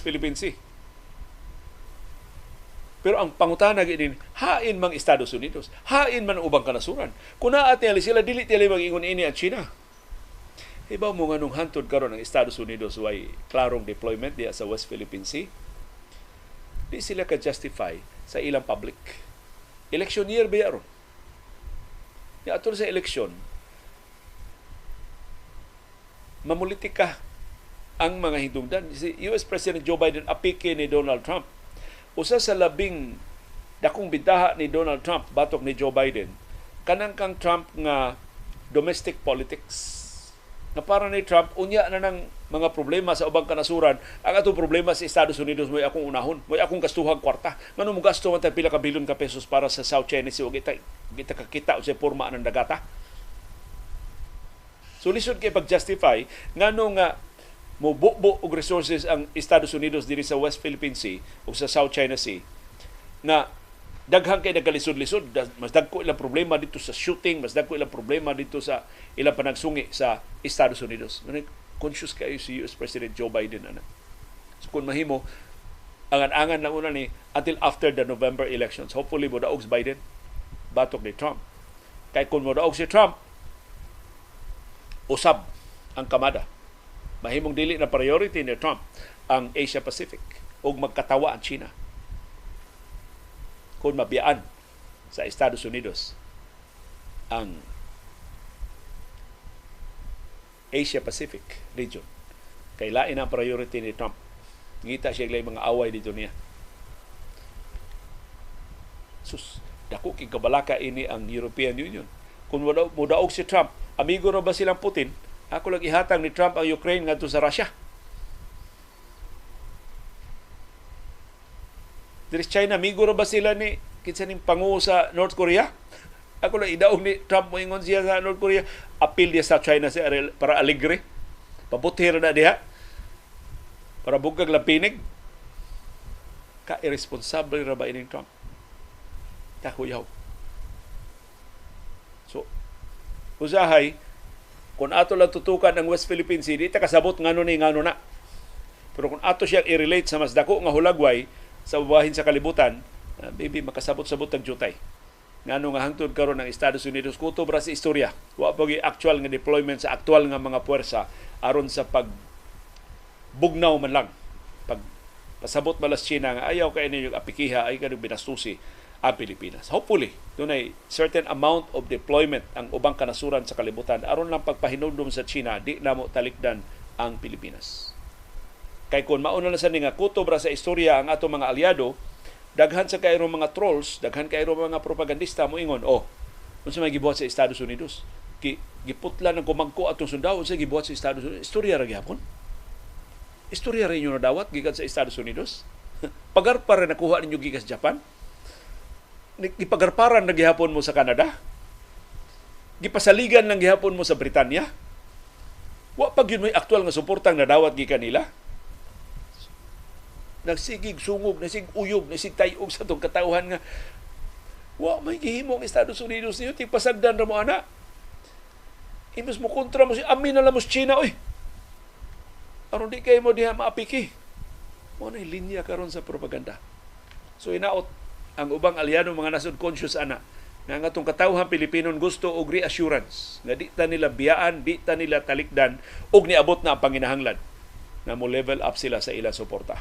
Philippine Sea. Pero ang pangutana gid, hain mang Estados Unidos, hain man ubang kanasuran. Kung naa tingali sila, dili tingali mag-ingon ini ang China. Ibaw mo nga nung hantod karon ang Estados Unidos way klarong deployment diya sa West Philippine Sea, di sila ka-justify sa ilang public. Election year ba ron? Atol sa eleksyon, mamulitika ang mga hindungdan. Si US President Joe Biden apike ni Donald Trump. Usa sa labing dakong bintaha ni Donald Trump batok ni Joe Biden, kanang kang Trump nga domestic politics. Na para ni Trump, unya na ng mga problema sa ubang kanasuran, ang atong problema sa Estados Unidos mo'y akong unahon, mo'y akong gastuhang kwarta. Ngano mo gasto man pila ka bilyon ka pesos para sa South China Sea, ug kita kakita sa porma ng dagata. So lisod kay pag-justify ngano nga mobubo og resources ang Estados Unidos diri sa West Philippine Sea o sa South China Sea na daghan kay nagkalisod-lisod, mas dagko ilang problema dito sa shooting, mas dagko ilang problema dito sa ilang panagsungi sa Estados Unidos. Conscious kayo si US President Joe Biden ana. So kung mahimo, angan-angan lang una ni until after the November elections. Hopefully modaog si Biden batok ni Trump. Kay kung modaog si Trump, usab ang kamada. Mahimong dili na priority ni Trump ang Asia Pacific ug magkatawa ang China kung mabiyaan sa Estados Unidos ang Asia Pacific region. Kay lain ang priority ni Trump. Ngita siya mga away dito niya. Sus, dako kay kabalaka ini ang European Union. Kung modaog si Trump, amigo ra ba silang Putin? Ako lang ihatag ni Trump ang Ukraine ngadto sa Russia. Diri China, amigo ra ba sila ni kinsa ning pangu sa North Korea? Ako lang idaog ni Trump moingon siya sa North Korea, apil niya sa China si para alegre. Pabuti ra na diha. Para bugkag lapinig. Ka-irresponsible ra ba ining Trump? Kahuyaw. So, usahay, kung ato lang tutukan ang West Philippine Sea, di ta kasabot ngano ni ngano na. Pero kung ato siyang i-relate sa mas dako nga hulagway sa ubahin sa kalibutan, maybe makasabot-sabot ang jutay. Ngano nga hangtod karon ang Estados Unidos kutob ra sa istorya. Wa pa gyud actual nga deployment sa aktual nga mga puwersa aron sa pag bugnaw man lang. Pag pasabot malas China nga ayaw kay ninyo apikiha, ay kanang binastusi ang Pilipinas. Hopefully, dunay certain amount of deployment ang ubang kanasuran sa kalibutan aron lang pagpahinumdum sa China, di namo talikdan ang Pilipinas. Kay kung mauna na sa nga kutob ra sa istorya ang atong mga aliado, daghan sa kayrong mga trolls, daghan kayrong mga propagandista moingon, oh, unsa may gibuhat sa Estados Unidos? Giputla ng kumangko atong sundao, unsa gibuhat sa Estados Unidos? Istorya ra gihapon. Istorya ra inyo nadawat gikan sa Estados Unidos. Pagarpa ra nakuha ninyo gikan sa Japan. Gipagarparan na gihapon mo sa Canada. Gipasaligan lang gihapon mo sa Britanya. Wa pa gyud may aktual nga suportang nadawat gikan nila. Nagsigig sungog, nagsig uyog, nagsig tayog sa itong katauhan nga wa may gihimo ang Estados Unidos niyo, tigpasagdan ra mo ana. Imbes mo kontra mo si amin na lang mo sa China oy. Aron di kayo mo diha maapiki. Mo na linya karon sa propaganda. So inaot ang ubang aliado mga nasod conscious ana nga ang atong katawhan Pilipinon gusto og reassurance nga di ta nila biyaan, di ta nila talikdan og niabot na ang panginahanglan na mo level up sila sa ilang suporta.